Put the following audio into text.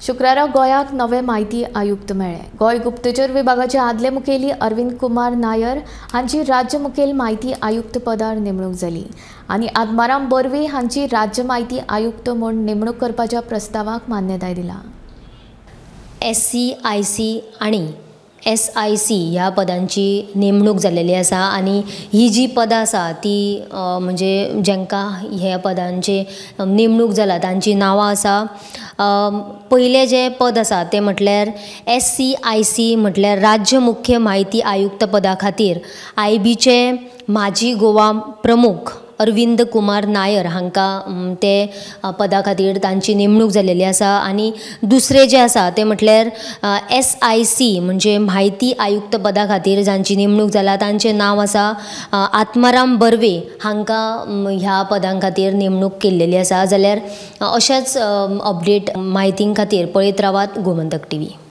शुक्रारा गोंयाक नवे म्हायती आयुक्त मेळ्ळे. गोंय गुप्तचर विभागाचे आदले मुखेली अरविंद कुमार नायर हांची राज्य मुखेल म्हायती आयुक्त पदार नेमणूक जाली आनी आत्माराम बर्वे हांची राज्य म्हायती आयुक्त म्हूण नेमणूक करपाच्या प्रस्तावाक मान्यताय दिला. SCIC आनी SIC ह्या पदांची नेमणूक जाल्लेली आसा आनी ही जी पदां आसा ती म्हणजे जांकां ह्या पदांची नेमणूक जाला तांची नांवां आसा. पयलें जें पद आसा तें म्हटल्यार SCIC म्हटल्यार राज्य मुख्य म्हायती आयुक्त पदा खातीर IBचे माजी गोवा प्रमुख अरविंद कुमार नायर हांकां ते पदा खातीर तांची नेमणूक जाल्लेली आसा. आनी दुसरें जें आसा तें म्हटल्यार SIC म्हणजे म्हायती आयुक्त पदा खातीर जांची नेमणूक जाला तांचें नांव आसा आत्माराम बर्वे हांकां ह्या पदां खातीर नेमणूक केल्लेली आसा. जाल्यार अशेंच अपडेट म्हायती खातीर पळयत रावात गोमंतक टीव्ही.